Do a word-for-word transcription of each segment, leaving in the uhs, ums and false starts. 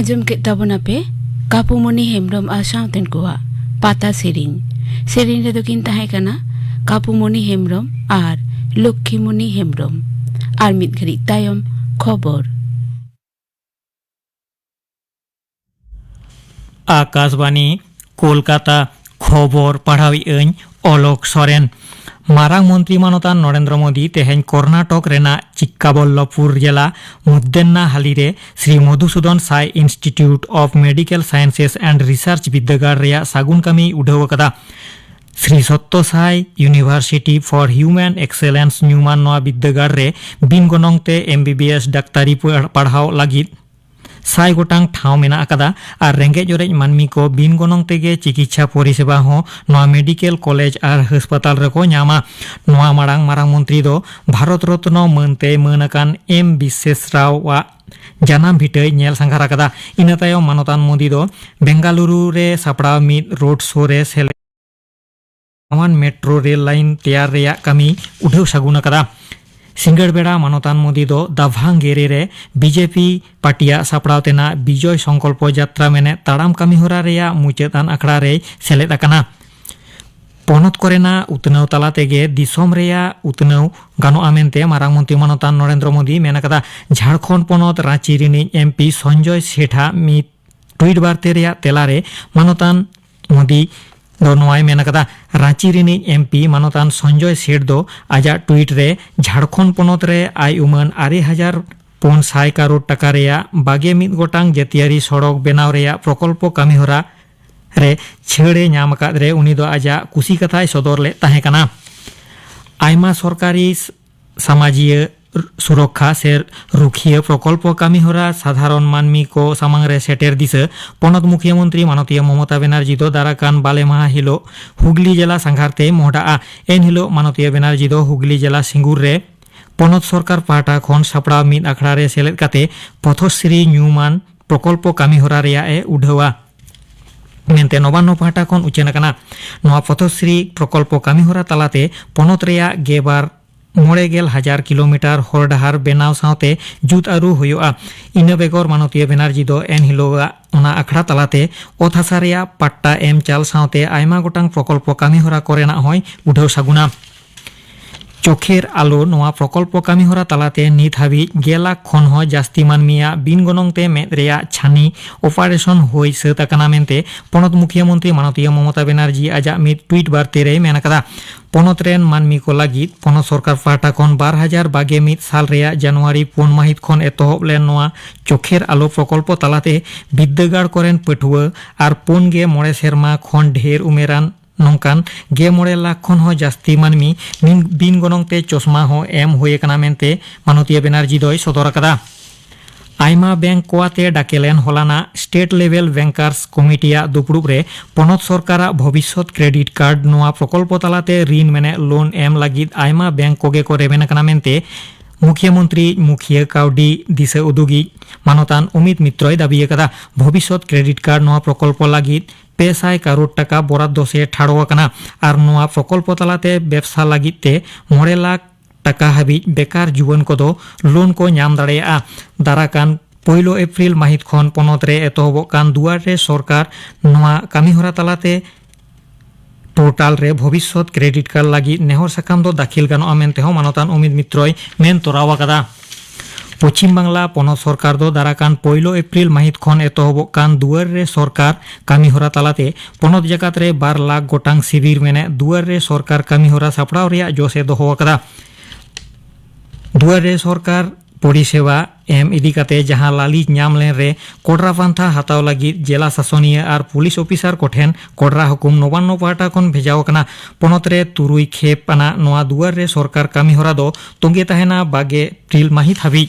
ᱟᱸᱡᱚᱢ ᱠᱮᱫ ᱛᱟᱵᱚᱱᱟᱯᱮ ᱠᱟᱯᱩᱢᱚᱱᱤ ᱦᱮᱢᱵᱽᱨᱚᱢ ᱟᱨ ᱥᱟᱶᱛᱮᱱ ᱠᱚᱣᱟᱜ ᱯᱟᱛᱟ ᱥᱮᱨᱮᱧ᱾ ᱥᱮᱨᱮᱧ ᱨᱮᱫᱚ ᱠᱤᱱ ᱛᱟᱦᱮᱸ ᱠᱟᱱᱟ ᱠᱟᱯᱩᱢᱚᱱᱤ ᱦᱮᱢᱵᱽᱨᱚᱢ ᱟᱨ ᱞᱚᱠᱠᱷᱤᱢᱚᱱᱤ ᱦᱮᱢᱵᱽᱨᱚᱢ᱾ ᱟᱨ ᱢᱤᱫ ᱜᱷᱟᱹᱲᱤᱡ ᱛᱟᱭᱚᱢ ᱠᱷᱚᱵᱚᱨ᱾ ᱟᱠᱟᱥᱵᱟᱱᱤ, ᱠᱳᱞᱠᱟᱛᱟ᱾ ᱠᱷᱚᱵᱚᱨ ᱯᱟᱲᱦᱟᱣᱤᱡ ᱟᱹᱧ ᱚᱞᱚᱠ ᱥᱚᱨᱮᱱ᱾ ᱢᱟᱨᱟᱝ ᱢᱚᱱᱛᱨᱤ ᱢᱟᱱᱚᱛᱟᱱ ᱱᱚᱨᱮᱱᱫᱨᱚ ᱢᱳᱫᱤ ᱛᱮᱦᱮᱧ ᱠᱚᱨᱱᱟᱴᱚᱠ ᱨᱮᱱᱟᱜ ᱪᱤᱠᱠᱟᱵᱚᱞᱞᱚᱯᱩᱨ ᱡᱮᱞᱟ ᱢᱩᱫᱫᱮᱱᱱᱟ ᱦᱟᱞᱤ ᱨᱮ ᱥᱨᱤ ᱢᱚᱫᱷᱩᱥᱩᱫᱚᱱ ᱥᱟᱭ Institute of Medical Sciences and Research ᱵᱤᱨᱫᱟᱹᱜᱟᱲ ᱨᱮᱭᱟᱜ ᱥᱟᱹᱜᱩᱱ ᱠᱟᱹᱢᱤᱭ ᱩᱰᱷᱟᱹᱣ ᱟᱠᱟᱫᱟ᱾ ᱥᱨᱤ ᱥᱚᱛᱛᱚ ᱥᱟᱭ University for Human Excellence ᱧᱩᱢᱟᱱ ᱱᱚᱣᱟ ᱵᱤᱨᱫᱟᱹᱜᱟᱲ ᱨᱮ ᱵᱤᱱ ᱜᱚᱱᱚᱝ ᱛᱮ M B B S ᱰᱟᱠᱛᱟᱨᱤ ᱯᱟᱲ-, ᱯᱟᱲᱦᱟᱣ ᱞᱟᱹᱜᱤᱫ ᱥᱟᱭ ᱜᱚᱴᱟᱝ ᱴᱷᱟᱶ ᱢᱮᱱᱟᱜ ᱟᱠᱟᱫᱟ ᱟᱨ ᱨᱮᱸᱜᱮᱡ ᱚᱨᱮᱡ ᱢᱟᱹᱱᱢᱤ ᱠᱚ ᱵᱤᱱ ᱜᱚᱱᱚᱝ ᱛᱮᱜᱮ ᱪᱤᱠᱤᱛᱥᱟ ᱯᱚᱨᱤᱥᱮᱵᱟ ᱦᱚᱸ ᱱᱚᱣᱟ ᱢᱮᱰᱤᱠᱮᱞ ᱠᱚᱞᱮᱡᱽ ᱟᱨ ᱦᱟᱥᱯᱟᱛᱟᱞ ᱨᱮᱠᱚ ᱧᱟᱢᱟ᱾ ᱱᱚᱣᱟ ᱢᱟᱲᱟᱝ ᱢᱟᱨᱟᱝ ᱢᱚᱱᱛᱨᱤ ᱫᱚ ᱵᱷᱟᱨᱚᱛ ᱨᱚᱛᱱᱚ ᱢᱟᱹᱱ ᱛᱮᱭ ᱢᱟᱹᱱ ᱟᱠᱟᱱ ᱮᱢ ᱵᱤᱥᱮᱥᱨᱟᱣ ᱟᱜ ᱡᱟᱱᱟᱢ ᱵᱷᱤᱴᱟᱹᱭ ᱧᱮᱞ ᱥᱟᱸᱜᱷᱟᱨ ᱟᱠᱟᱫᱟ᱾ ᱤᱱᱟᱹ ᱛᱟᱭᱚᱢ ᱢᱟᱱᱚᱛᱟᱱ ᱢᱳᱫᱤ ᱫᱚ ᱵᱮᱝᱜᱟᱞᱩᱨᱩ ᱨᱮ ᱥᱟᱯᱲᱟᱣ ᱢᱤᱫ ᱨᱳᱰ ᱥᱳ ᱨᱮ ᱥᱮᱞᱮᱫ ᱱᱟᱣᱟᱱ ᱢᱮᱴᱨᱳ ᱨᱮᱞ ᱞᱟᱭᱤᱱ ᱛᱮᱭᱟᱨ ᱨᱮᱭᱟᱜ ᱠᱟᱹᱢᱤ ᱩᱰᱷᱟᱹᱣ ᱥᱟᱹᱜᱩᱱ ᱟᱠᱟᱫᱟ᱾ ᱥᱤᱸᱜᱟᱹᱲ ᱵᱮᱲᱟ ᱢᱟᱱᱚᱛᱟᱱ ᱢᱳᱫᱤ ᱫᱚ ᱫᱟᱵᱷᱟᱝᱜᱮᱨᱮ ᱨᱮ B J P ᱯᱟᱨᱴᱤᱭᱟᱜ ᱥᱟᱯᱲᱟᱣ ᱛᱮᱱᱟᱜ ᱵᱤᱡᱚᱭ ᱥᱚᱝᱠᱚᱞᱯᱚ ᱡᱟᱛᱨᱟ ᱢᱮᱱᱮᱫ ᱛᱟᱲᱟᱢ ᱠᱟᱹᱢᱤᱦᱚᱨᱟ ᱨᱮᱭᱟᱜ ᱢᱩᱪᱟᱹᱫ ᱟᱱ ᱟᱠᱷᱲᱟ ᱨᱮᱭ ᱥᱮᱞᱮᱫ ᱟᱠᱟᱱᱟ᱾ ᱯᱚᱱᱚᱛ ᱠᱚᱨᱮᱱᱟᱜ ᱩᱛᱱᱟᱹᱣ ᱛᱟᱞᱟ ᱛᱮᱜᱮ ᱫᱤᱥᱚᱢ ᱨᱮᱭᱟᱜ ᱩᱛᱱᱟᱹᱣ ᱜᱟᱱᱚᱜᱼᱟ ᱢᱮᱱᱛᱮ ᱢᱟᱨᱟᱝ ᱢᱚᱱᱛᱨᱤ ᱢᱟᱱᱚᱛᱟᱱ ᱱᱚᱨᱮᱱᱫᱨᱚ ᱢᱳᱫᱤ ᱢᱮᱱ ᱟᱠᱟᱫᱟ᱾ ᱡᱷᱟᱲᱠᱷᱚᱸᱰ ᱯᱚᱱᱚᱛ ᱨᱟᱸᱪᱤ ᱨᱤᱱᱤᱡ M P ᱥᱚᱧᱡᱚᱭ ᱥᱮᱴᱷᱟᱜ ᱢᱤᱫ ᱴᱩᱭᱤᱴ ᱵᱟᱨᱛᱮ ᱨᱮᱭᱟᱜ ᱛᱮᱞᱟᱨᱮ ᱢᱟᱱᱚᱛᱟᱱ ᱢᱳᱫᱤ ᱫᱚ ᱱᱚᱣᱟᱭ ᱢᱮᱱ ᱟᱠᱟᱫᱟ᱾ ᱨᱟᱸᱪᱤ ᱨᱤᱱᱤᱡ M P ᱢᱟᱱᱚᱛᱟᱱ ᱥᱚᱧᱡᱚᱭ ᱥᱮᱴᱷ ᱫᱚ ᱟᱡᱟᱜ ᱴᱩᱭᱤᱴ ᱨᱮ ᱡᱷᱟᱲᱠᱷᱚᱸᱰ ᱯᱚᱱᱚᱛ ᱨᱮ ᱟᱭ ᱩᱢᱟᱹᱱ ᱟᱨᱮ ᱦᱟᱡᱟᱨ ᱯᱩᱱ ᱥᱟᱭ ᱠᱟᱨᱳᱲ ᱴᱟᱠᱟ ᱨᱮᱭᱟᱜ ᱵᱟᱜᱮ ᱢᱤᱫ ᱜᱚᱴᱟᱝ ᱡᱟᱹᱛᱤᱭᱟᱹᱨᱤ ᱥᱚᱲᱚᱠ ᱵᱮᱱᱟᱣ ᱨᱮᱭᱟᱜ ᱯᱨᱚᱠᱚᱞᱯᱚ ᱠᱟᱹᱢᱤᱦᱚᱨᱟ ᱨᱮ ᱪᱷᱟᱹᱲ ᱮ ᱧᱟᱢ ᱟᱠᱟᱫ ᱨᱮ ᱩᱱᱤ ᱫᱚ ᱟᱡᱟᱜ ᱠᱩᱥᱤ ᱠᱟᱛᱷᱟᱭ ᱥᱚᱫᱚᱨ ᱞᱮᱫ ᱛᱟᱦᱮᱸ ᱠᱟᱱᱟ᱾ ᱟᱭᱢᱟ ᱥᱚᱨᱠᱟᱨᱤ ᱥᱟᱢᱟᱡᱤᱭᱟᱹ ᱥᱩᱨᱚᱠᱠᱷᱟ ᱥᱮ ᱨᱩᱠᱷᱤᱭᱟᱹ ᱯᱨᱚᱠᱚᱞᱯᱚ ᱠᱟᱹᱢᱤᱦᱚᱨᱟ ᱥᱟᱫᱷᱟᱨᱚᱱ ᱢᱟᱹᱱᱢᱤ ᱠᱚ ᱥᱟᱢᱟᱝ ᱨᱮ ᱥᱮᱴᱮᱨ ᱫᱤᱥᱟᱹ ᱯᱚᱱᱚᱛ ᱢᱩᱠᱷᱤᱭᱟᱹ ᱢᱚᱱᱛᱨᱤ ᱢᱟᱱᱚᱛᱤᱭᱟᱹ ᱢᱚᱢᱚᱛᱟ ᱵᱮᱱᱟᱨᱡᱤ ᱫᱚ ᱫᱟᱨᱟᱠᱟᱱ ᱵᱟᱞᱮ ᱢᱟᱦᱟ ᱦᱤᱞᱳᱜ ᱦᱩᱜᱽᱞᱤ ᱡᱮᱞᱟ ᱥᱟᱸᱜᱷᱟᱨ ᱛᱮ ᱢᱚᱦᱰᱟᱜᱼᱟ᱾ ᱮᱱ ᱦᱤᱞᱳᱜ ᱢᱟᱱᱚᱛᱤᱭᱟᱹ ᱵᱮᱱᱟᱨᱡᱤ ᱫᱚ ᱦᱩᱜᱽᱞᱤ ᱡᱮᱞᱟ ᱥᱤᱸᱜᱩᱨ ᱨᱮ ᱯᱚᱱᱚᱛ ᱥᱚᱨᱠᱟᱨ ᱯᱟᱦᱴᱟ ᱠᱷᱚᱱ ᱥᱟᱯᱲᱟᱣ ᱢᱤᱫ ᱟᱠᱷᱲᱟ ᱨᱮ ᱥᱮᱞᱮᱫ ᱠᱟᱛᱮ ᱯᱚᱛᱷᱚᱥᱨᱤ ᱧᱩᱢᱟᱱ ᱯᱨᱚᱠᱚᱞᱯᱚ ᱠᱟᱹᱢᱤᱦᱚᱨᱟ ᱨᱮᱭᱟᱜ ᱮ ᱩᱰᱷᱟᱹᱣᱟ ᱢᱮᱱᱛᱮ ᱱᱚᱵᱟᱱᱱᱚ ᱯᱟᱦᱴᱟ ᱠᱷᱚᱱ ᱩᱪᱷᱟᱹᱱ ᱟᱠᱟᱱᱟ᱾ ᱱᱚᱣᱟ ᱯᱚᱛᱷᱚᱥᱨᱤ ᱯᱨᱚᱠᱚᱞᱯᱚ ᱠᱟᱹᱢᱤᱦᱚᱨᱟ ᱛᱟᱞᱟᱛᱮ ᱯᱚᱱᱚᱛ ᱨᱮᱭᱟᱜ ᱜᱮᱞᱵᱟᱨ ᱢᱚᱬᱮ ᱜᱮᱞ ᱦᱟᱡᱟᱨ ᱠᱤᱞᱳᱢᱤᱴᱟᱨ ᱦᱚᱨ ᱰᱟᱦᱟᱨ ᱵᱮᱱᱟᱣ ᱥᱟᱶᱛᱮ ᱡᱩᱛ ᱟᱹᱨᱩ ᱦᱩᱭᱩᱜᱼᱟ᱾ ᱤᱱᱟᱹ ᱵᱮᱜᱚᱨ ᱢᱟᱱᱚᱛᱤᱭᱟᱹ ᱵᱮᱱᱟᱨᱡᱤ ᱫᱚ ᱮᱱ ᱦᱤᱞᱳᱜᱟᱜ ᱚᱱᱟ ᱟᱠᱷᱲᱟ ᱛᱟᱞᱟᱛᱮ ᱚᱛ ᱦᱟᱥᱟ ᱨᱮᱭᱟᱜ ᱯᱟᱴᱴᱟ ᱮᱢ ᱪᱟᱞ ᱥᱟᱶᱛᱮ ᱟᱭᱢᱟ ᱜᱚᱴᱟᱝ ᱯᱨᱚᱠᱚᱞᱯᱚ ᱠᱟᱹᱢᱤᱦᱚᱨᱟ ᱠᱚᱨᱮᱱᱟᱜ ᱦᱚᱸᱭ ᱩᱰᱷᱟᱹᱣ ᱥᱟᱹᱜᱩᱱᱟ᱾ ᱪᱳᱠᱷᱮᱨ ᱟᱞᱳ ᱱᱚᱣᱟ ᱯᱨᱚᱠᱚᱞᱯᱚ ᱠᱟᱹᱢᱤᱦᱚᱨᱟ ᱛᱟᱞᱟᱛᱮ ᱱᱤᱛ ᱦᱟᱹᱵᱤᱡ ᱜᱮᱞ ᱞᱟᱠᱷ ᱠᱷᱚᱱ ᱦᱚᱸ ᱡᱟᱹᱥᱛᱤ ᱢᱟᱹᱱᱢᱤᱭᱟᱜ ᱵᱤᱱ ᱜᱚᱱᱚᱝ ᱛᱮ ᱢᱮᱫ ᱨᱮᱭᱟᱜ ᱪᱷᱟᱹᱱᱤ ᱚᱯᱟᱨᱮᱥᱚᱱ ᱦᱩᱭ ᱥᱟᱹᱛ ᱟᱠᱟᱱᱟ ᱢᱮᱱᱛᱮ ᱯᱚᱱᱚᱛ ᱢᱩᱠᱷᱤᱭᱟᱹ ᱢᱚᱱᱛᱨᱤ ᱢᱟᱱᱚᱛᱤᱭᱟᱹ ᱢᱚᱢᱚᱛᱟ ᱵᱮᱱᱟᱨᱡᱤ ᱟᱡᱟᱜ ᱢᱤᱫ ᱴᱩᱭᱤᱴ ᱵᱟᱨᱛᱮ ᱨᱮᱭ ᱢᱮᱱ ᱟᱠᱟᱫᱟ᱾ ᱯᱚᱱᱚᱛ ᱨᱮᱱ ᱢᱟᱹᱱᱢᱤ ᱠᱚ ᱞᱟᱹᱜᱤᱫ ᱯᱚᱱᱚᱛ ᱥᱚᱨᱠᱟᱨ ᱯᱟᱦᱴᱟ ᱠᱷᱚᱱ ᱵᱟᱨ ᱦᱟᱡᱟᱨ ᱵᱟᱜᱮ ᱢᱤᱫ ᱥᱟᱞ ᱨᱮᱭᱟᱜ ᱡᱟᱱᱩᱣᱟᱨᱤ ᱯᱩᱱ ᱢᱟᱹᱦᱤᱛ ᱠᱷᱚᱱ ᱮᱛᱚᱦᱚᱵ ᱞᱮᱱ ᱱᱚᱣᱟ ᱪᱳᱠᱷᱮᱨ ᱟᱞᱳ ᱯᱨᱚᱠᱚᱞᱯᱚ ᱛᱟᱞᱟᱛᱮ ᱵᱤᱫᱽᱫᱟᱹᱜᱟᱲ ᱠᱚᱨᱮᱱ ᱯᱟᱹᱴᱷᱩᱣᱟᱹ ᱟᱨ ᱯᱩᱱ ᱜᱮ ᱢᱚᱬᱮ ᱥᱮᱨᱢᱟ ᱠᱷᱚᱱ ᱰᱷᱮᱨ ᱩᱢᱮᱨᱟᱱ ᱱᱚᱝᱠᱟᱱ ᱜᱮᱞ ᱢᱚᱬᱮ ᱞᱟᱠᱷ ᱠᱷᱚᱱ ᱦᱚᱸ ᱡᱟᱹᱥᱛᱤ ᱢᱟᱹᱱᱢᱤ ᱢᱤᱱ-, ᱵᱤᱱ ᱜᱚᱱᱚᱝ ᱛᱮ ᱪᱚᱥᱢᱟ ᱦᱚᱸ ᱮᱢ ᱦᱩᱭ ᱟᱠᱟᱱᱟ ᱢᱮᱱᱛᱮ ᱢᱟᱱᱚᱛᱤᱭᱟᱹ ᱵᱮᱱᱟᱨᱡᱤ ᱫᱚᱭ ᱥᱚᱫᱚᱨ ᱟᱠᱟᱫᱟ᱾ ᱟᱭᱢᱟ ᱵᱮᱝᱠ ᱠᱚ ᱟᱛᱮ ᱰᱟᱠᱮ ᱞᱮᱱ ᱦᱚᱞᱟᱱᱟᱜ ᱥᱴᱮᱴ ᱞᱮᱵᱮᱞ ᱵᱮᱝᱠᱟᱨᱥ ᱠᱚᱢᱤᱴᱤᱭᱟᱜ ᱫᱩᱯᱲᱩᱵ ᱨᱮ ᱯᱚᱱᱚᱛ ᱥᱚᱨᱠᱟᱨᱟᱜ ᱵᱷᱚᱵᱤᱥᱥᱚᱛ ᱠᱨᱮᱰᱤᱴ ᱠᱟᱨᱰ ᱱᱚᱣᱟ ᱯᱨᱚᱠᱚᱞᱯᱚ ᱛᱟᱞᱟᱛᱮ ᱨᱤᱱ ᱢᱮᱱᱮᱫ ᱞᱳᱱ ᱮᱢ ᱞᱟᱹᱜᱤᱫ ᱟᱭᱢᱟ ᱵᱮᱝᱠ ᱠᱚᱜᱮ ᱠᱚ ᱨᱮᱵᱮᱱ ᱟᱠᱟᱱᱟ ᱢᱮᱱᱛᱮ ᱢᱩᱠᱷᱭᱟᱹ ᱢᱚᱱᱛᱨᱤ ᱢᱩᱠᱷᱭᱟᱹ ᱠᱟᱹᱣᱰᱤ ᱫᱤᱥᱟᱹ ᱩᱫᱩᱜᱤᱡ ᱢᱟᱱᱚᱛᱟᱱ ᱚᱢᱤᱛ ᱢᱤᱛᱨᱚᱭ ᱫᱟᱵᱤ ᱟᱠᱟᱫᱟ᱾ ᱵᱷᱚᱵᱤᱥᱥᱚᱛ ᱠᱨᱮᱰᱤᱴ ᱠᱟᱨᱰ ᱱᱚᱣᱟ ᱯᱨᱚᱠᱚᱞᱯᱚ ᱞᱟᱹᱜᱤᱫ ᱯᱮ ᱥᱟᱭ ᱠᱟᱨᱳᱲ ᱴᱟᱠᱟ ᱵᱚᱨᱟᱫ ᱫᱚ ᱥᱮ ᱴᱷᱟᱲᱚ ᱟᱠᱟᱱᱟ ᱟᱨ ᱱᱚᱣᱟ ᱯᱨᱚᱠᱚᱞᱯᱚ ᱛᱟᱞᱟᱛᱮ ᱵᱮᱵᱥᱟ ᱞᱟᱹᱜᱤᱫ ᱛᱮ ᱢᱚᱬᱮ ᱞᱟᱠᱷ ᱴᱟᱠᱟ ᱦᱟᱹᱵᱤᱡ ᱵᱮᱠᱟᱨ ᱡᱩᱣᱟᱹᱱ ᱠᱚᱫᱚ ᱞᱳᱱ ᱠᱚ ᱧᱟᱢ ᱫᱟᱲᱮᱭᱟᱜᱼᱟ᱾ ᱫᱟᱨᱟᱠᱟᱱ ᱯᱳᱭᱞᱳ ᱮᱯᱨᱤᱞ ᱢᱟᱹᱦᱤᱛ ᱠᱷᱚᱱ ᱯᱚᱱᱚᱛ ᱨᱮ ᱮᱛᱚᱦᱚᱵᱚᱜ ᱠᱟᱱ ᱫᱩᱣᱟᱨ ᱨᱮ ᱥᱚᱨᱠᱟᱨ ᱱᱚᱣᱟ ᱠᱟᱹᱢᱤᱦᱚᱨᱟ ᱛᱟᱞᱟᱛᱮ ᱯᱳᱨᱴᱟᱞ ᱨᱮ ᱵᱷᱚᱵᱤᱥᱥᱚᱛ ᱠᱨᱮᱰᱤᱴ ᱠᱟᱨᱰ ᱞᱟᱹᱜᱤᱫ ᱱᱮᱦᱚᱨ ᱥᱟᱠᱟᱢ ᱫᱚ ᱫᱟᱹᱠᱷᱤᱞ ᱜᱟᱱᱚᱜᱼᱟ ᱢᱮᱱᱛᱮ ᱦᱚᱸ ᱢᱟᱱᱚᱛᱟᱱ ᱚᱢᱤᱛ ᱢᱤᱛᱨᱚᱭ ᱢᱮᱱ ᱛᱚᱨᱟᱣ ᱟᱠᱟᱫᱟ᱾ ᱯᱚᱪᱷᱤᱢ ᱵᱟᱝᱞᱟ ᱯᱚᱱᱚᱛ ᱥᱚᱨᱠᱟᱨ ᱫᱚ ᱫᱟᱨᱟᱠᱟᱱ ᱯᱳᱭᱞᱳ ᱮᱯᱨᱤᱞ ᱢᱟᱹᱦᱤᱛ ᱠᱷᱚᱱ ᱮᱛᱚᱦᱚᱵᱚᱜ ᱠᱟᱱ ᱫᱩᱣᱟᱨ ᱨᱮ ᱥᱚᱨᱠᱟᱨ ᱠᱟᱹᱢᱤᱦᱚᱨᱟ ᱛᱟᱞᱟᱛᱮ ᱯᱚᱱᱚᱛ ᱡᱟᱠᱟᱛ ᱨᱮ ᱵᱟᱨ ᱞᱟᱠᱷ ᱜᱚᱴᱟᱝ ᱥᱤᱵᱤᱨ ᱢᱮᱱᱮᱫ ᱫᱩᱣᱟᱨ ᱨᱮ ᱥᱚᱨᱠᱟᱨ ᱠᱟᱹᱢᱤᱦᱚᱨᱟ ᱥᱟᱯᱲᱟᱣ ᱨᱮᱭᱟᱜ ᱡᱚᱥ ᱮ ᱫᱚᱦᱚ ᱟᱠᱟᱫᱟ᱾ ᱫᱩᱣᱟᱨ ᱨᱮ ᱥᱚᱨᱠᱟᱨ ᱯᱚᱨᱤᱥᱮᱵᱟ ᱮᱢ ᱤᱫᱤ ᱠᱟᱛᱮ ᱡᱟᱦᱟᱸ ᱞᱟᱹᱞᱤᱥ ᱧᱟᱢ ᱞᱮᱱ ᱨᱮ ᱠᱚᱰᱨᱟ ᱯᱟᱱᱛᱷᱟ ᱦᱟᱛᱟᱣ ᱞᱟᱹᱜᱤᱫ ᱡᱮᱞᱟ ᱥᱟᱥᱚᱱᱤᱭᱟᱹ ᱟᱨ ᱯᱩᱞᱤᱥ ᱚᱯᱷᱤᱥᱟᱨ ᱠᱚᱴᱷᱮᱱ ᱠᱚᱰᱨᱟ ᱦᱩᱠᱩᱢ ᱱᱚᱵᱟᱱᱱᱚ ᱯᱟᱦᱴᱟ ᱠᱷᱚᱱ ᱵᱷᱮᱡᱟᱣ ᱟᱠᱟᱱᱟ᱾ ᱯᱚᱱᱚᱛ ᱨᱮ ᱛᱩᱨᱩᱭ ᱠᱷᱮᱯ ᱟᱱᱟᱜ ᱱᱚᱣᱟ ᱫᱩᱣᱟᱨ ᱨᱮ ᱥᱚᱨᱠᱟᱨ ᱠᱟᱹᱢᱤ ᱦᱚᱨᱟ ᱫᱚ ᱛᱚᱸᱜᱮ ᱛᱟᱦᱮᱱᱟ ᱵᱟᱜᱮ ᱮᱯᱨᱤᱞ ᱢᱟᱹᱦᱤᱛ ᱦᱟᱹᱵᱤᱡ᱾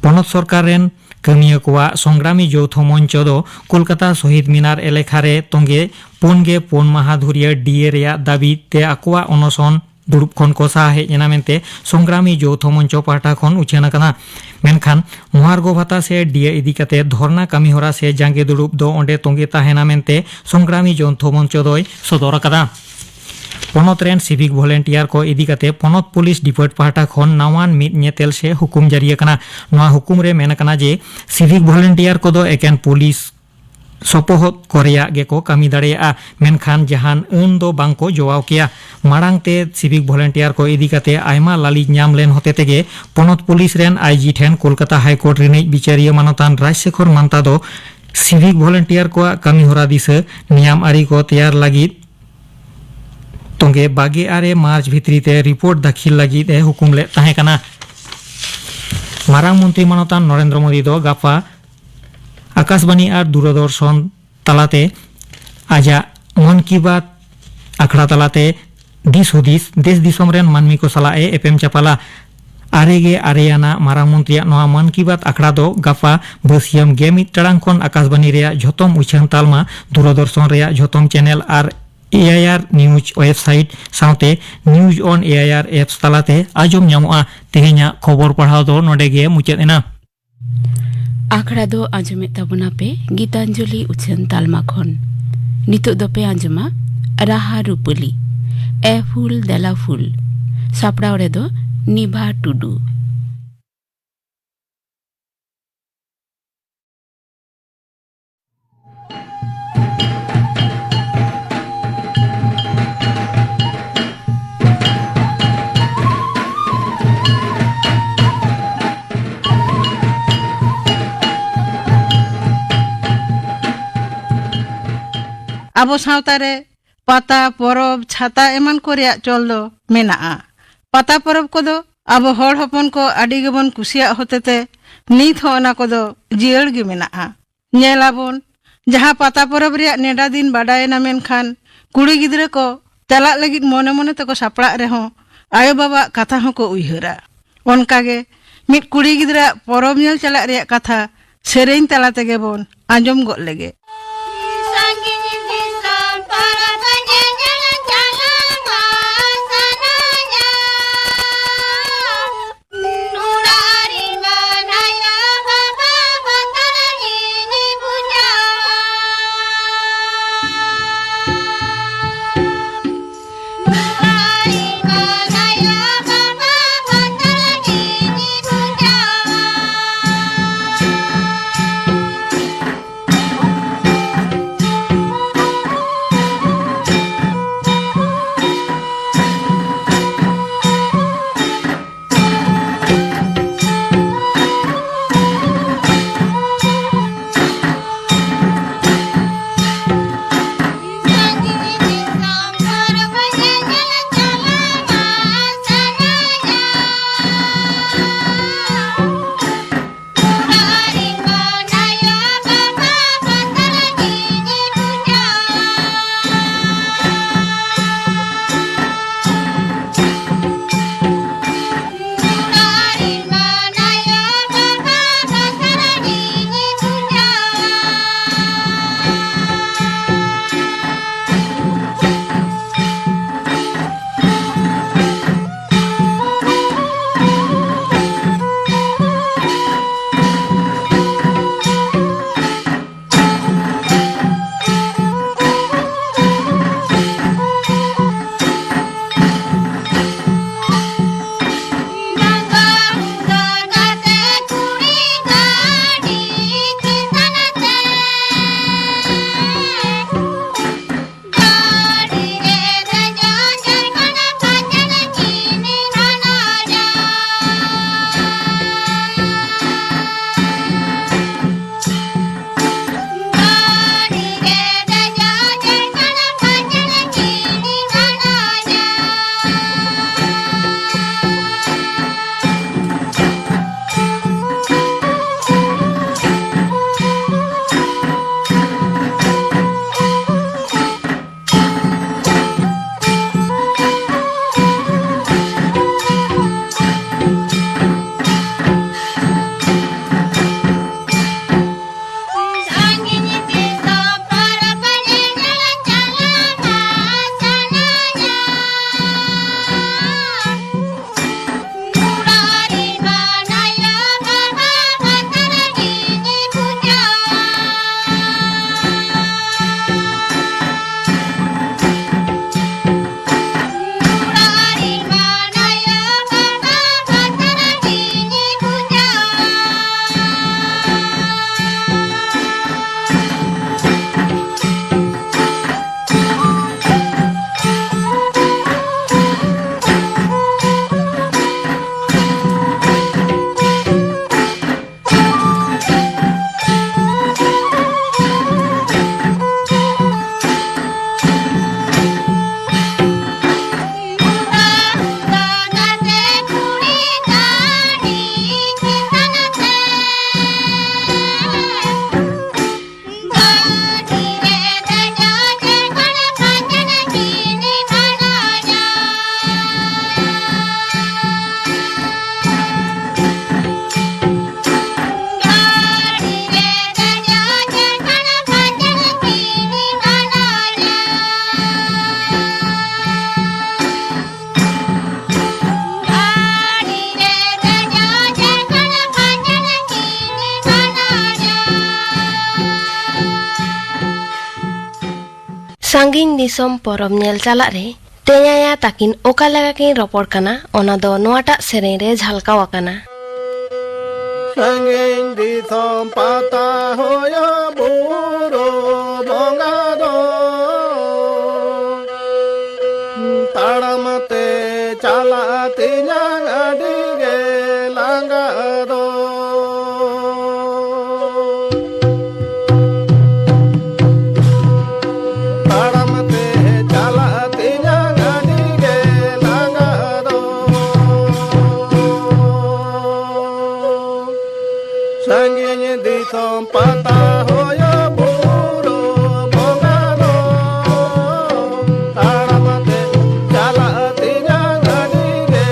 ᱯᱚᱱᱚᱛ ᱥᱚᱨᱠᱟᱨ ᱨᱮᱱ ᱠᱟᱹᱢᱤᱭᱟᱹ ᱠᱚᱣᱟᱜ ᱥᱚᱝᱜᱨᱟᱢᱤ ᱡᱳᱣᱛᱷᱚ ᱢᱚᱧᱪᱚ ᱫᱚ ᱠᱳᱞᱠᱟᱛᱟ ᱥᱚᱦᱤᱫ ᱢᱤᱱᱟᱨ ᱮᱞᱮᱠᱷᱟ ᱨᱮ ᱛᱚᱸᱜᱮ ᱯᱩᱱ ᱜᱮ ᱯᱩᱱ ᱢᱟᱦᱟ ᱫᱷᱩᱨᱤᱭᱟᱹ ᱰᱤ ᱮ ᱨᱮᱭᱟᱜ ᱫᱟᱹᱵᱤ ᱛᱮ ᱟᱠᱚᱣᱟᱜ ᱚᱱᱚᱥᱚᱱ ᱫᱩᱲᱩᱵ ᱠᱷᱚᱱ ᱠᱚ ᱥᱟᱦᱟ ᱦᱮᱡ ᱮᱱᱟ ᱢᱮᱱᱛᱮ ᱥᱚᱝᱜᱨᱟᱢᱤ ᱡᱳᱣᱛᱷᱚ ᱢᱚᱧᱪᱚ ᱯᱟᱦᱴᱟ ᱠᱷᱚᱱ ᱩᱪᱷᱟᱹᱱ ᱟᱠᱟᱱᱟ᱾ ᱢᱮᱱᱠᱷᱟᱱ ᱢᱚᱦᱟᱨᱜᱚ ᱵᱷᱟᱛᱟ ᱥᱮ ᱰᱤ ᱮ ᱤᱫᱤ ᱠᱟᱛᱮ ᱫᱷᱚᱨᱱᱟ ᱠᱟᱹᱢᱤᱦᱚᱨᱟ ᱥᱮ ᱡᱟᱸᱜᱮ ᱫᱩᱲᱩᱵ ᱫᱚ ᱚᱸᱰᱮ ᱛᱚᱸᱜᱮ ᱛᱟᱦᱮᱱᱟ ᱢᱮᱱᱛᱮ ᱥᱚᱝᱜᱨᱟᱢᱤ ᱡᱳᱣᱛᱷᱚ ᱢᱚᱧᱪᱚ ᱫᱚᱭ ᱥᱚᱫᱚᱨ ᱟᱠᱟᱫᱟ᱾ ᱯᱚᱱᱚᱛ ᱨᱮᱱ ᱥᱤᱵᱷᱤᱠ ᱵᱷᱚᱞᱮᱱᱴᱤᱭᱟᱨ ᱠᱚ ᱤᱫᱤ ᱠᱟᱛᱮ ᱯᱚᱱᱚᱛ ᱯᱩᱞᱤᱥ ᱰᱤᱯᱟᱨᱴ ᱯᱟᱦᱴᱟ ᱠᱷᱚᱱ ᱱᱟᱣᱟᱱ ᱢᱤᱫ ᱧᱮᱛᱮᱞ ᱥᱮ ᱦᱩᱠᱩᱢ ᱡᱟᱹᱨᱤ ᱟᱠᱟᱱᱟ᱾ ᱱᱚᱣᱟ ᱦᱩᱠᱩᱢ ᱨᱮ ᱢᱮᱱ ᱟᱠᱟᱱᱟ ᱡᱮ ᱥᱤᱵᱷᱤᱠ ᱵᱷᱚᱞᱮᱱᱴᱤᱭᱟᱨ ᱠᱚᱫᱚ ᱮᱠᱮᱱ ᱯᱩᱞᱤᱥ ᱥᱚᱯᱚᱦᱚᱫ ᱠᱚ ᱨᱮᱭᱟᱜ ᱜᱮᱠᱚ ᱠᱟᱹᱢᱤ ᱫᱟᱲᱮᱭᱟᱜᱼᱟ, ᱢᱮᱱᱠᱷᱟᱱ ᱡᱟᱦᱟᱱ ᱟᱹᱱ ᱫᱚ ᱵᱟᱝ ᱠᱚ ᱡᱚᱣᱟᱣ ᱠᱮᱭᱟ᱾ ᱢᱟᱲᱟᱝ ᱛᱮ ᱥᱤᱵᱷᱤᱠ ᱵᱷᱚᱞᱮᱱᱴᱤᱭᱟᱨ ᱠᱚ ᱤᱫᱤ ᱠᱟᱛᱮ ᱟᱭᱢᱟ ᱞᱟᱹᱞᱤᱥ ᱧᱟᱢ ᱞᱮᱱ ᱦᱚᱛᱮ ᱛᱮᱜᱮ ᱯᱚᱱᱚᱛ ᱯᱩᱞᱤᱥ ᱨᱮᱱ ᱟᱭ ᱡᱤ ᱴᱷᱮᱱ ᱠᱳᱞᱠᱟᱛᱟ ᱦᱟᱭ ᱠᱳᱨᱴ ᱨᱤᱱᱤᱡ ᱵᱤᱪᱟᱹᱨᱤᱭᱟᱹ ᱢᱟᱱᱚᱛᱟᱱ ᱨᱟᱡᱽᱥᱮᱠᱷᱚᱨ ᱢᱟᱱᱛᱟ ᱫᱚ ᱥᱤᱵᱷᱤᱠ ᱵᱷᱚᱞᱮᱱᱴᱤᱭᱟᱨ ᱠᱚᱣᱟᱜ ᱠᱟᱹᱢᱤ ᱦᱚᱨᱟ ᱫᱤᱥᱟᱹ ᱱᱤᱭᱟᱢ ᱟᱹᱨᱤ ᱠᱚ ᱛᱮᱭᱟᱨ ᱞᱟᱹᱜᱤᱫ ᱛᱚᱸᱜᱮ ᱵᱟᱜᱮ ᱟᱨᱮ ᱢᱟᱨᱪ ᱵᱷᱤᱛᱨᱤ ᱛᱮ ᱨᱤᱯᱳᱨᱴ ᱫᱟᱹᱠᱷᱤᱞ ᱞᱟᱹᱜᱤᱫ ᱮ ᱦᱩᱠᱩᱢ ᱞᱮᱫ ᱛᱟᱦᱮᱸ ᱠᱟᱱᱟ᱾ ᱢᱟᱨᱟᱝ ᱢᱚᱱᱛᱨᱤ ᱢᱟᱱᱚᱛᱟᱱ ᱱᱚᱨᱮᱱᱫᱨᱚ ᱢᱳᱫᱤ ᱫᱚ ᱜᱟᱯᱟ ᱟᱠᱟᱥᱵᱟᱱᱤ ᱟᱨ ᱫᱩᱨᱚᱫᱚᱨᱥᱚᱱ ᱛᱟᱞᱟᱛᱮ ᱟᱡᱟᱜ ᱢᱚᱱ ᱠᱤ ᱵᱟᱛ ᱟᱠᱷᱲᱟ ᱛᱟᱞᱟᱛᱮ ᱫᱤᱥ ᱦᱩᱫᱤᱥ ᱫᱮᱥ ᱫᱤᱥᱚᱢ ᱨᱮᱱ ᱢᱟᱹᱱᱢᱤ ᱠᱚ ᱥᱟᱞᱟᱜ ᱮ ᱮᱯᱮᱢ ᱪᱟᱯᱟᱞᱟ᱾ ᱟᱨᱮ ᱜᱮ ᱟᱨᱮ ᱟᱱᱟᱜ ᱢᱟᱨᱟᱝ ᱢᱚᱱᱛᱨᱤᱭᱟᱜ ᱱᱚᱣᱟ ᱢᱚᱱ ᱠᱤ ᱵᱟᱛ ᱟᱠᱷᱲᱟ ᱫᱚ ᱜᱟᱯᱟ ᱵᱟᱹᱥᱤᱭᱟᱹᱢ ᱜᱮ ᱢᱤᱫ ᱴᱟᱲᱟᱝ ᱠᱷᱚᱱ ᱟᱠᱟᱥᱵᱟᱱᱤ ᱨᱮᱭᱟᱜ ᱡᱷᱚᱛᱚᱢ ᱩᱪᱷᱟᱹᱱ ᱛᱟᱞᱢᱟ, ᱫᱩᱨᱚᱫᱚᱨᱥᱚᱱ ᱨᱮᱭᱟᱜ ᱡᱷᱚᱛᱚᱢ ᱪᱮᱱᱮᱞ ᱟᱨ ᱮ ᱟᱭ ᱟᱨ ᱱᱤᱭᱩᱡᱽ ᱣᱮᱵᱥᱟᱭᱤᱴ ᱥᱟᱶᱛᱮ ᱱᱤᱭᱩᱡᱽ ᱚᱱ ᱮ ᱟᱭ ᱟᱨ ᱮᱯᱥ ᱛᱟᱞᱟᱛᱮ ᱟᱸᱡᱚᱢ ᱧᱟᱢᱚᱜᱼᱟ᱾ ᱛᱮᱦᱮᱧᱟᱜ ᱠᱷᱚᱵᱚᱨ ᱯᱟᱲᱦᱟᱣ ᱫᱚ ᱱᱚᱰᱮ ᱜᱮ ᱢᱩᱪᱟᱹᱫ ᱮᱱᱟ᱾ ᱟᱠᱷᱲᱟ ᱫᱚ ᱟᱸᱡᱚᱢᱮᱫ ᱛᱟᱵᱚᱱᱟ ᱯᱮ ᱜᱤᱛᱟᱧᱡᱚᱞᱤ ᱩᱪᱷᱟᱹᱱ ᱛᱟᱞᱢᱟ ᱠᱷᱚᱱ᱾ ᱱᱤᱛᱚᱜ ᱫᱚᱯᱮ ᱟᱸᱡᱚᱢᱟ ᱨᱟᱦᱟ ᱨᱩᱯᱟᱹᱞᱤ, ᱮ ᱯᱷᱩᱞ ᱫᱮᱞᱟ ᱯᱷᱩᱞ᱾ ᱥᱟᱯᱲᱟᱣ ᱨᱮᱫᱚ ᱱᱤᱵᱷᱟ ᱴᱩᱰᱩ᱾ ᱟᱵᱚ ᱥᱟᱶᱛᱟ ᱨᱮ ᱯᱟᱛᱟ, ᱯᱚᱨᱚᱵᱽ, ᱪᱷᱟᱛᱟ ᱮᱢᱟᱱ ᱠᱚ ᱨᱮᱭᱟᱜ ᱪᱚᱞ ᱫᱚ ᱢᱮᱱᱟᱜᱼᱟ᱾ ᱯᱟᱛᱟ ᱯᱚᱨᱚᱵᱽ ᱠᱚᱫᱚ ᱟᱵᱚ ᱦᱚᱲ ᱦᱚᱯᱚᱱ ᱠᱚ ᱟᱹᱰᱤ ᱜᱮᱵᱚᱱ ᱠᱩᱥᱤᱭᱟᱜ ᱦᱚᱛᱮᱛᱮ ᱱᱤᱛ ᱦᱚᱸ ᱚᱱᱟ ᱠᱚᱫᱚ ᱡᱤᱭᱟᱹᱲ ᱜᱮ ᱢᱮᱱᱟᱜᱼᱟ᱾ ᱧᱮᱞ ᱟᱵᱚᱱ, ᱡᱟᱦᱟᱸ ᱯᱟᱛᱟ ᱯᱚᱨᱚᱵᱽ ᱨᱮᱭᱟᱜ ᱱᱮᱰᱟ ᱫᱤᱱ ᱵᱟᱰᱟᱭᱮᱱᱟ, ᱢᱮᱱᱠᱷᱟᱱ ᱠᱩᱲᱤ ᱜᱤᱫᱽᱨᱟᱹ ᱠᱚ ᱪᱟᱞᱟᱜ ᱞᱟᱹᱜᱤᱫ ᱢᱚᱱᱮ ᱢᱚᱱᱮ ᱛᱮᱠᱚ ᱥᱟᱯᱲᱟᱜ ᱨᱮᱦᱚᱸ ᱟᱭᱳ ᱵᱟᱵᱟᱣᱟᱜ ᱠᱟᱛᱷᱟ ᱦᱚᱸᱠᱚ ᱩᱭᱦᱟᱹᱨᱟ᱾ ᱚᱱᱠᱟᱜᱮ ᱢᱤᱫ ᱠᱩᱲᱤ ᱜᱤᱫᱽᱨᱟᱹᱣᱟᱜ ᱯᱚᱨᱚᱵᱽ ᱧᱮᱞ ᱪᱟᱞᱟᱜ ᱨᱮᱭᱟᱜ ᱠᱟᱛᱷᱟ ᱥᱮᱨᱮᱧ ᱛᱟᱞᱟ ᱛᱮᱜᱮ ᱵᱚᱱ ᱟᱸᱡᱚᱢ ᱜᱚᱫ ᱞᱮᱜᱮ᱾ ᱥᱟᱺᱜᱤᱧ ᱫᱤᱥᱚᱢ ᱯᱚᱨᱚᱵᱽ ᱧᱮᱧᱮᱞ ᱪᱟᱞᱟᱣ ᱢᱟ ᱥᱟᱱᱟᱧᱟ᱾ ᱱᱩᱱᱟᱹᱜ ᱨᱤᱱ ᱟᱭᱳ ᱵᱟᱵᱟ ᱵᱚᱛᱚᱨ ᱜᱤᱧ ᱵᱩᱡᱷᱟᱹᱣᱟ᱾ ᱥᱟᱺᱜᱤᱧ ᱫᱤᱥᱚᱢ ᱯᱚᱨᱚᱵᱽ ᱧᱮᱞ ᱪᱟᱞᱟᱜ ᱨᱮ ᱛᱮᱧᱟᱭᱟ ᱛᱟᱹᱠᱤᱱ ᱚᱠᱟ ᱞᱮᱠᱟ ᱠᱤᱱ ᱨᱚᱯᱚᱲ ᱠᱟᱱᱟ, ᱚᱱᱟ ᱫᱚ ᱱᱚᱣᱟᱴᱟᱜ ᱥᱮᱨᱮᱧ ᱨᱮ ᱡᱷᱟᱞᱠᱟᱣ ᱟᱠᱟᱱᱟ᱾ ᱥᱟᱺᱜᱤᱧ ᱫᱤᱥᱚᱢ ᱯᱟᱛᱟ ᱦᱩᱭᱩᱜ ᱵᱩᱨᱩ ᱵᱚᱸᱜᱟ ᱫᱚ, ᱛᱟᱲᱟᱢ ᱛᱮ ᱪᱟᱞᱟᱜ ᱛᱤᱧᱟᱹ ᱟᱹᱰᱤ ᱜᱮ ᱞᱟᱸᱜᱟ ᱫᱚ᱾ ᱛᱟᱲᱟᱢ ᱛᱮ ᱪᱟᱞᱟᱜ ᱛᱤᱧᱟᱹ ᱟᱹᱰᱤ ᱜᱮ ᱞᱟᱸᱜᱟ ᱫᱚ᱾ ᱥᱟᱺᱜᱤᱧ ᱫᱤᱥᱚᱢ ᱯᱟᱛᱟ ᱦᱩᱭᱩᱜ ᱵᱩᱨᱩ ᱵᱚᱸᱜᱟ ᱫᱚ, ᱛᱟᱲᱟᱢ ᱛᱮ ᱪᱟᱞᱟᱜ ᱛᱤᱧᱟᱹ ᱟᱹᱰᱤ ᱜᱮ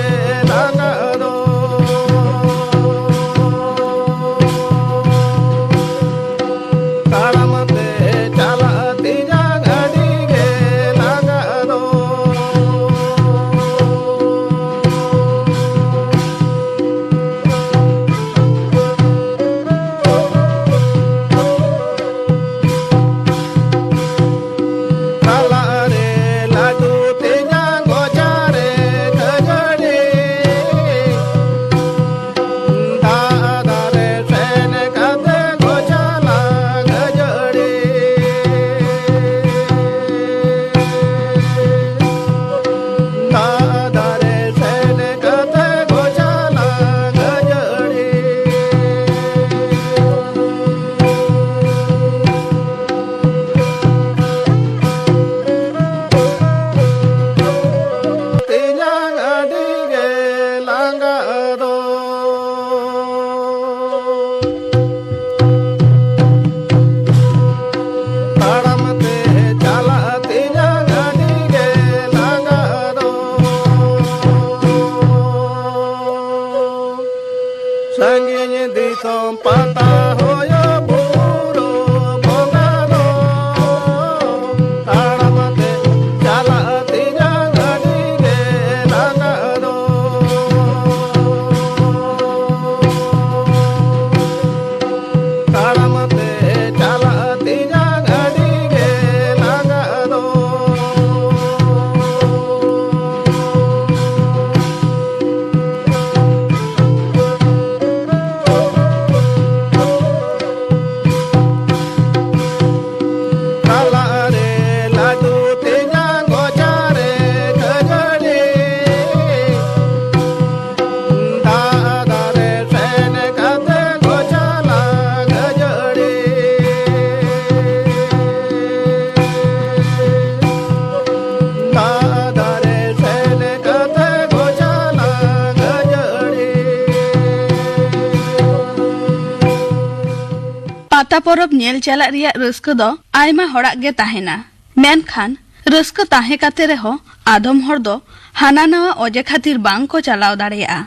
ᱯᱟᱛᱟ ᱯᱚᱨᱚᱵᱽ ᱧᱮᱞ ᱪᱟᱞᱟᱜ ᱨᱮᱭᱟᱜ ᱨᱟᱹᱥᱠᱟᱹ ᱫᱚ ᱟᱭᱢᱟ ᱦᱚᱲᱟᱜ ᱜᱮ ᱛᱟᱦᱮᱱᱟ᱾ ᱢᱮᱱᱠᱷᱟᱱ ᱨᱟᱹᱥᱠᱟᱹ ᱛᱟᱦᱮᱸ ᱠᱟᱛᱮ ᱨᱮᱦᱚᱸ ᱟᱫᱚᱢ ᱦᱚᱲ ᱫᱚ ᱦᱟᱱᱟ ᱱᱟᱣᱟ ᱚᱡᱮ ᱠᱷᱟᱹᱛᱤᱨ ᱵᱟᱝ ᱠᱚ ᱪᱟᱞᱟᱣ ᱫᱟᱲᱮᱭᱟᱜᱼᱟ᱾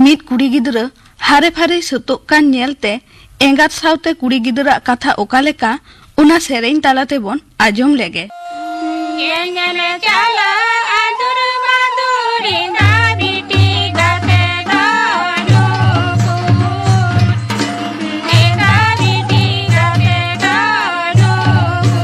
ᱢᱤᱫ ᱠᱩᱲᱤ ᱜᱤᱫᱽᱨᱟᱹ ᱦᱟᱨᱮ ᱯᱷᱟᱨᱮᱭ ᱥᱟᱹᱛᱚᱜ ᱠᱟᱱ ᱧᱮᱞᱛᱮ ᱮᱸᱜᱟᱛ ᱥᱟᱶᱛᱮ ᱠᱩᱲᱤ ᱜᱤᱫᱽᱨᱟᱹᱣᱟᱜ ᱠᱟᱛᱷᱟ ᱚᱠᱟ ᱞᱮᱠᱟ, ᱚᱱᱟ ᱥᱮᱨᱮᱧ ᱛᱟᱞᱟ ᱛᱮᱵᱚᱱ ᱟᱸᱡᱚᱢ ᱞᱮᱜᱮ᱾ ᱧᱮᱧᱮᱞᱮ ᱪᱟᱞᱟᱜᱼᱟ ᱫᱩᱨᱢᱟ ᱫᱩᱨᱤᱱᱫᱟ ᱵᱤᱴᱤ ᱜᱟᱛᱮ ᱫᱚ ᱱᱩᱠᱩ᱾ ᱮᱸᱜᱟ ᱵᱤᱴᱤ ᱜᱟᱛᱮ ᱫᱚ ᱱᱩᱠᱩ᱾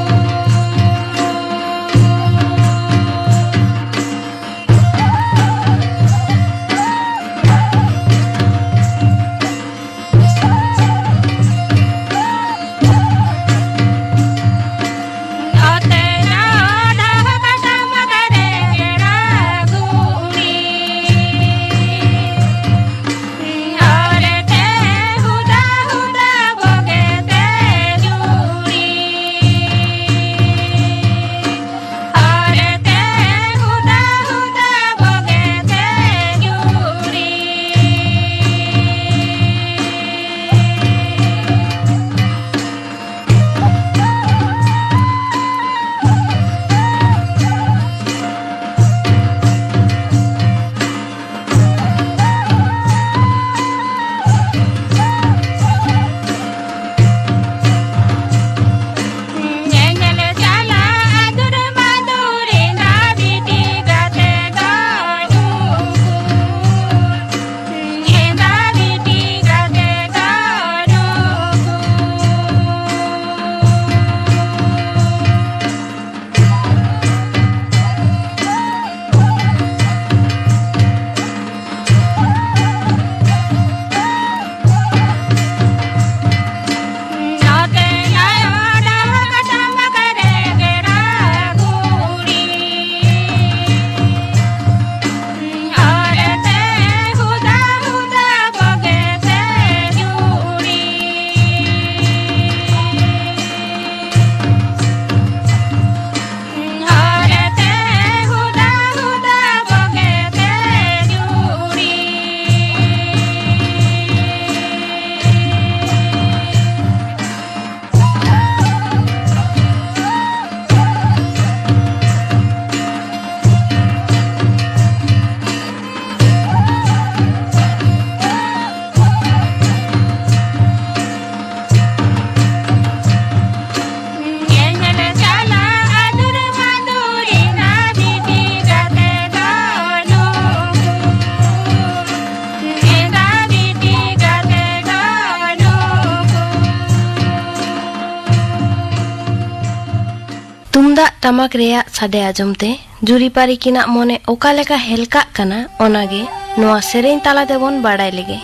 ᱴᱟᱢᱟᱠ ᱨᱮᱭᱟᱜ ᱥᱟᱰᱮ ᱟᱸᱡᱚᱢ ᱛᱮ ᱡᱩᱨᱤᱯᱟᱹᱨᱤ ᱠᱤᱱᱟᱜ ᱢᱚᱱᱮ ᱚᱠᱟ ᱞᱮᱠᱟ ᱦᱮᱞᱠᱟᱜ ᱠᱟᱱᱟ, ᱚᱱᱟᱜᱮ ᱱᱚᱣᱟ ᱥᱮᱨᱮᱧ ᱛᱟᱞᱟ ᱛᱮᱵᱚᱱ ᱵᱟᱲᱟᱭ ᱞᱮᱜᱮ᱾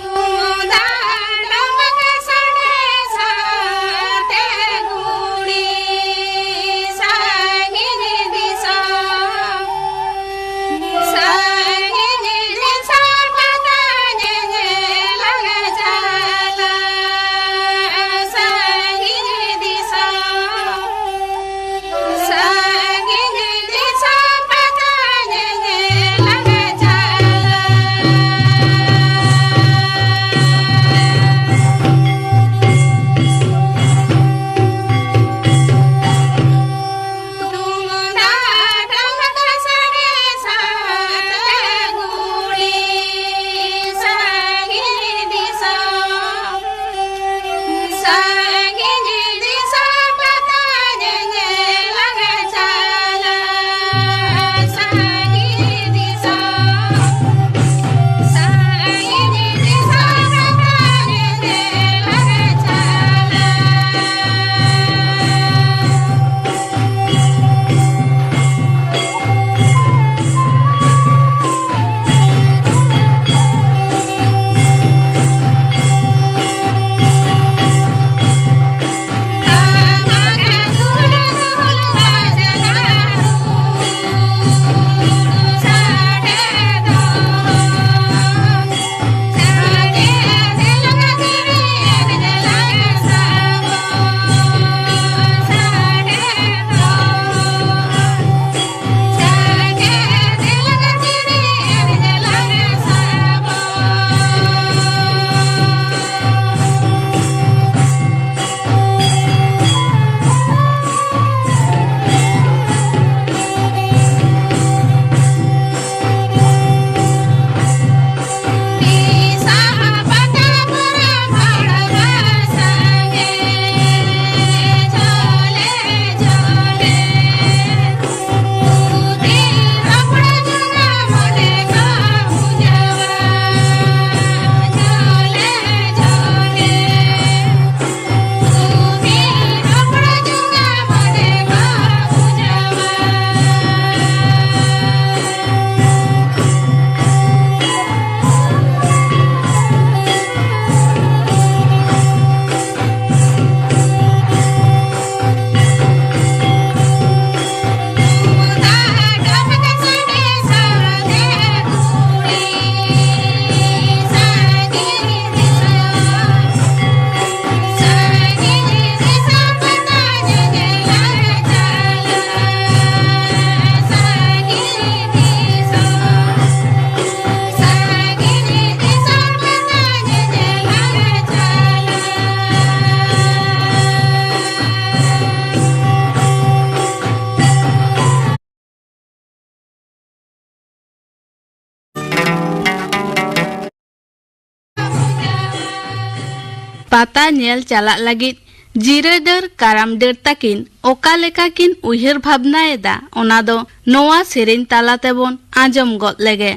ᱯᱟᱛᱟ ᱧᱮᱞ ᱪᱟᱞᱟᱜ ᱞᱟᱹᱜᱤᱫ ᱡᱤᱨᱟᱹ ᱰᱟᱹᱨ ᱠᱟᱨᱟᱢ ᱰᱟᱹᱨ ᱛᱟᱹᱠᱤᱱ ᱚᱠᱟ ᱞᱮᱠᱟ ᱠᱤᱱ ᱩᱭᱦᱟᱹᱨ ᱵᱷᱟᱵᱽᱱᱟ ᱮᱫᱟ, ᱚᱱᱟ ᱫᱚ ᱱᱚᱣᱟ ᱥᱮᱨᱮᱧ ᱛᱟᱞᱟ ᱛᱮᱵᱚᱱ ᱟᱸᱡᱚᱢ ᱜᱚᱫ ᱞᱮᱜᱮ᱾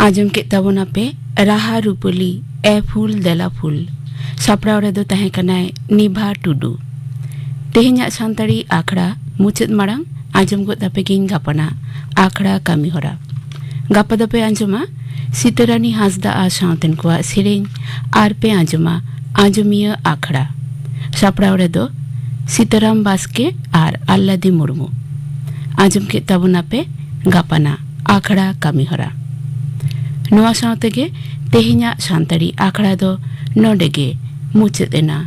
ᱟᱸᱡᱚᱢ ᱠᱮᱫ ᱛᱟᱵᱚᱱᱟᱯᱮ ᱨᱟᱦᱟ ᱨᱩᱯᱟᱹᱞᱤ ᱮ ᱯᱷᱩᱞ ᱫᱮᱞᱟ ᱯᱷᱩᱞ᱾ ᱥᱟᱯᱲᱟᱣ ᱨᱮᱫᱚ ᱛᱟᱦᱮᱸ ᱠᱟᱱᱟᱭ ᱱᱤᱵᱷᱟ ᱴᱩᱰᱩ᱾ ᱛᱮᱦᱮᱧᱟᱜ ᱥᱟᱱᱛᱟᱲᱤ ᱟᱠᱷᱲᱟ ᱢᱩᱪᱟᱹᱫ ᱢᱟᱲᱟᱝ ᱟᱸᱡᱚᱢ ᱜᱚᱫ ᱟᱯᱮ ᱜᱤᱧ ᱜᱟᱯᱟᱱᱟᱜ ᱟᱠᱷᱲᱟ ᱠᱟᱹᱢᱤ ᱦᱚᱨᱟ᱾ ᱜᱟᱯᱟ ᱫᱚᱯᱮ ᱟᱸᱡᱚᱢᱟ ᱥᱤᱛᱟᱹᱨᱟᱱᱤ ᱦᱟᱸᱥᱫᱟ ᱟᱨ ᱥᱟᱶᱛᱮᱱ ᱠᱚᱣᱟᱜ ᱥᱮᱨᱮᱧ ᱟᱨ ᱯᱮ ᱟᱸᱡᱚᱢᱟ ᱟᱸᱡᱚᱢᱤᱭᱟᱹ ᱟᱠᱷᱲᱟ᱾ ᱥᱟᱯᱲᱟᱣ ᱨᱮᱫᱚ ᱥᱤᱛᱟᱹᱨᱟᱢ ᱵᱟᱥᱠᱮ ᱟᱨ ᱟᱞᱞᱟᱫᱤ ᱢᱩᱨᱢᱩ᱾ ᱟᱸᱡᱚᱢ ᱠᱮᱫ ᱛᱟᱵᱚᱱᱟᱯᱮ ᱜᱟᱯᱟᱱᱟᱜ ᱟᱠᱷᱲᱟ ᱠᱟᱹᱢᱤᱦᱚᱨᱟ᱾ ᱱᱚᱣᱟ ᱥᱟᱶ ᱛᱮᱜᱮ ᱛᱮᱦᱮᱧᱟᱜ ᱥᱟᱱᱛᱟᱲᱤ ᱟᱠᱷᱲᱟ ᱫᱚ ᱱᱚᱰᱮ ᱜᱮ ᱢᱩᱪᱟᱹᱫ ᱮᱱᱟ᱾